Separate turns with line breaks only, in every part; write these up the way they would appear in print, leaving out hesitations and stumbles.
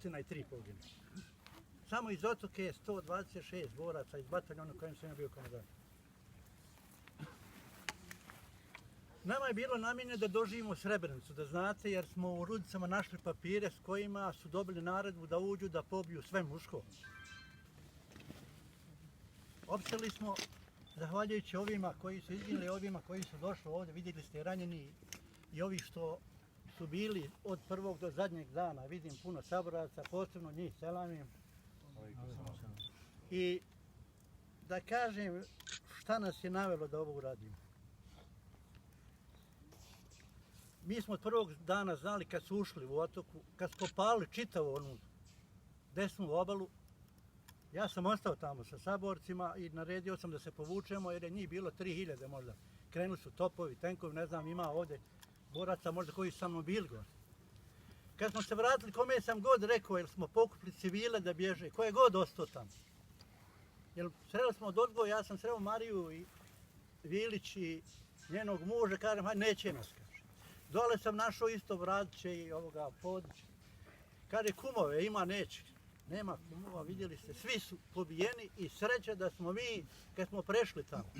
203 pogine. Samo iz Otoke je 126 boraca iz bataljona u kojem sam ja bio komandant. Nama je bilo namijenjeno da doživimo Srebrenicu, da znate, jer smo u Rudicama našli papire s kojima su dobili naredbu da uđu da pobiju sve muško. Opstali smo, zahvaljujući ovima koji su izginuli, ovima koji su došli ovdje, vidjeli ste ranjeni i ovi što su bili od prvog do zadnjeg dana. Vidim puno saboraca, posebno njih selamim. I da kažem šta nas je navelo da ovo uradimo. Mi smo od prvog dana znali kad su ušli u Otoku, kad su popali čitavu onu desnu obalu, ja sam ostao tamo sa saborcima i naredio sam da se povučemo jer je njih bilo 3000 možda. Krenuli su topovi, tenkovi, ne znam, ima ovdje boraca možda koji su sa mnom bili gore. Kad smo se vratili, kome sam god rekao, jer smo pokupili civile da bježe, ko je god ostao tamo. Jer sreli smo od odgoja, ja sam sreo Mariju i Vilić i njenog muža, kažem, hajde, neće nas, kaže. Dole sam našao isto Vradiće i ovoga Podića. Kaže, kumove ima, neće. Nema kumova, vidjeli ste, svi su pobijeni i sreće da smo mi, kad smo prešli tamo.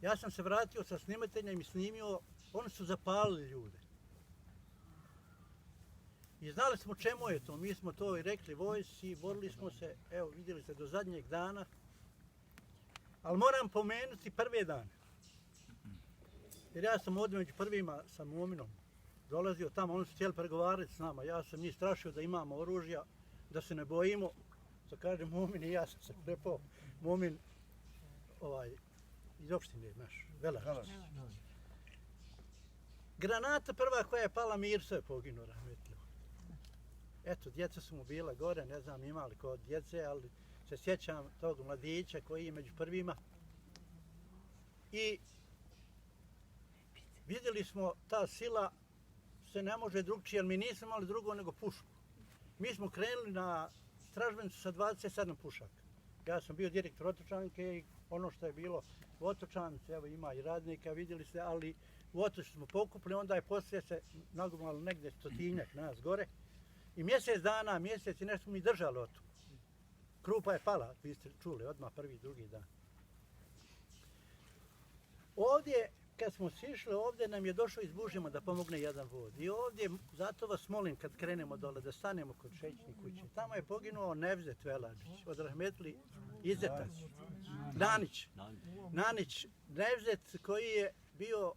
Ja sam se vratio sa snimateljem i snimio, oni su zapalili ljude. I znali smo čemu je to, mi smo to i rekli vojsci, borili smo se, evo vidjeli ste, do zadnjeg dana. Ali moram pomenuti prve dane. Jer ja sam ovdje među prvima sa Muminom dolazio tamo, oni su htjeli pregovarati s nama, ja sam njih strašio da imamo oružja, da se ne bojimo. To kaže Mumin i ja sam se prepao. Mumin iz opštine naš, Velaš. Granata prva koja je pala, Mirso je poginuo rahmetli. Eto, djeca su mu bila gore, ne znam imali kod djece, ali se sjećam tog mladića koji je među prvima. I vidjeli smo ta sila se ne može drugčije, jer mi nismo imali drugo nego pušku. Mi smo krenuli na tražbenicu sa 27 pušaka. Ja sam bio direktor Otočanke i ono što je bilo u Otočanci, evo ima i radnika, vidjeli ste, ali u Otoču smo pokupili, onda je poslije se nagomalo negdje 100-tinjak nas gore. I mjesec i nešto mi držali Otok. Krupa je pala, vi ste čuli, odmah prvi, drugi dan. Ovdje, kad smo sišli, ovdje nam je došao iz Bužima da pomogne jedan vod. I ovdje, zato vas molim kad krenemo dole, da stanemo kod Šećni kuće. Tamo je poginuo Nevzet Velađić, od rahmetli Izetac. Nanić. Nevzet koji je bio,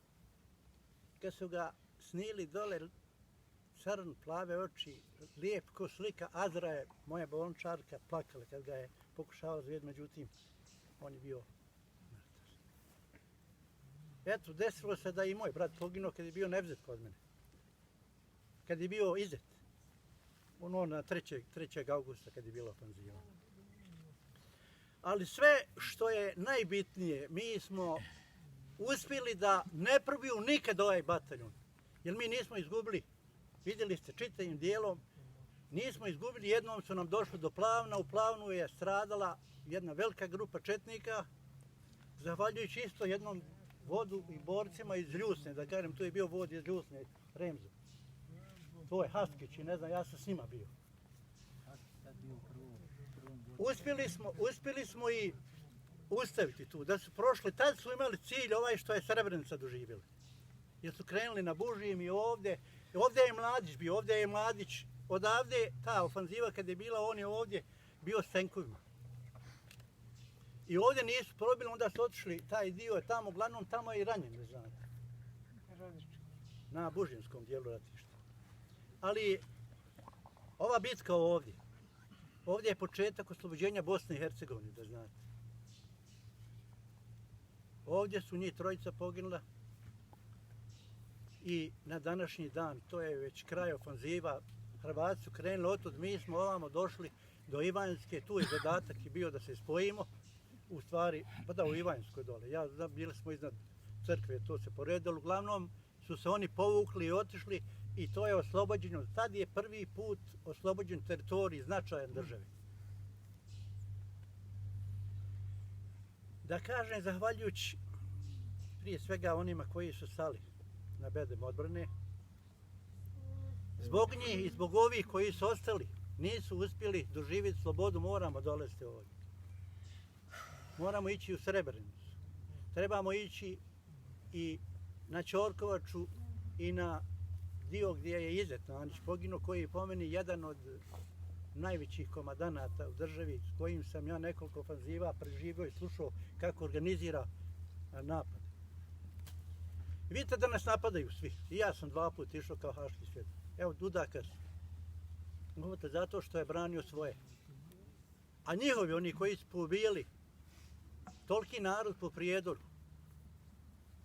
kad su ga snili dole, crn, plave oči, lijep ko slika. Azra je, moja bolničarka, plakala kad ga je pokušala zvijed, međutim, on je bio mrtav. Eto, desilo se da i moj brat poginuo kad je bio Nevzet kod mene. Kad je bio Izet. Ono na 3. augusta kad je bila ofanziva. Ali sve što je najbitnije, mi smo uspjeli da ne probiju nikad ovaj bataljon. Jer mi nismo izgubili, vidjeli ste čitavim dijelom, nismo izgubili, jednom su nam došli do Plavna, u Plavnu je stradala jedna velika grupa četnika, zahvaljujući isto jednom vodu i borcima iz Ljusne, da kažem, tu je bio vod iz Ljusne, Remzu. To je Haskić i ne znam, ja sam s njima bio. Uspjeli smo i ustaviti tu, da su prošli, tad su imali cilj ovaj što je Srebrenica doživjela. Jer su krenuli na Bužim i ovdje je Mladić bio, ovdje je Mladić, odavde ta ofanziva kad je bila, on je ovdje bio s tenkovima. I ovdje nisu probili, onda su otišli, taj dio je tamo, uglavnom tamo je i ranjen, ne znate. Na Bužinskom dijelu ratišta. Ali ova bitka ovdje je početak oslobođenja Bosne i Hercegovine, da znate. Ovdje su njih trojica poginula i na današnji dan, to je već kraj ofanziva, Hrvati su krenuli otud, mi smo ovamo došli do Ivanjske, tu je zadatak i bio da se spojimo, u stvari, pa da u Ivanjskoj dole, bili smo iznad crkve, to se poredilo, uglavnom su se oni povukli i otišli i to je oslobođeno, tad je prvi put oslobođen teritorij značajan države. Da kažem, zahvaljujući prije svega onima koji su stali na bedem odbrane, Zbog njih i zbog ovih koji su ostali, nisu uspjeli doživjeti slobodu, moramo dolaziti ovdje. Moramo ići u Srebrenicu. Trebamo ići i na Ćorkovaču i na dio gdje je Izet Nanić poginuo, koji je po meni jedan od najvećih komadanata u državi, s kojim sam ja nekoliko ofanziva preživio i slušao kako organizira napad. Vidite da nas napadaju svi. I ja sam 2 puta išao kao haški svjedok. Evo Dudaka su. Zato što je branio svoje. A njihovi, oni koji su pobijali toliki narod po Prijedoru,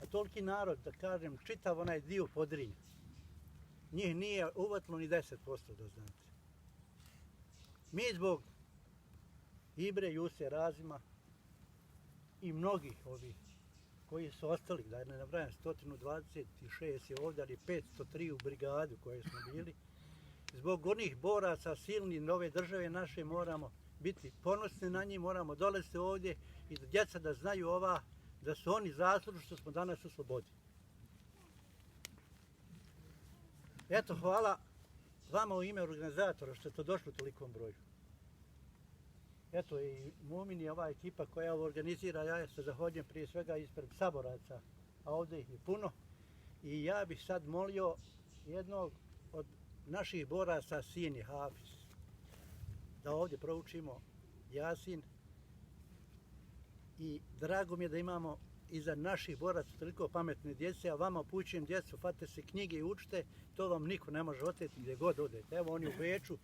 a toliki narod, da kažem, čitav onaj dio Podrinja, njih nije uvatilo ni 10%, da znate. Mi zbog Ibre, Juse, Razima i mnogih ovih koji su ostali, da ne nabrajam, 126 je ovdje, ali 503 u brigadu koje smo bili, zbog onih boraca silnih nove države naše moramo biti ponosni na njih, moramo dolaziti ovdje i da djeca da znaju da su oni zaslužni što smo danas u slobodi. Eto, hvala vama u ime organizatora što ste došli u tolikom broju. Eto, i Mumin i ova ekipa koja ovo organizira, ja se zahvaljujem prije svega ispred saboraca, a ovdje ih je puno. I ja bih sad molio jednog od naših boraca, sin je Hafiz, da ovdje proučimo Jasin. I drago mi je da imamo iza naših boraca toliko pametne djece, a vama upućujem djecu, fate se knjige i učite, to vam niko ne može oteti gdje god odete. Evo oni u Beču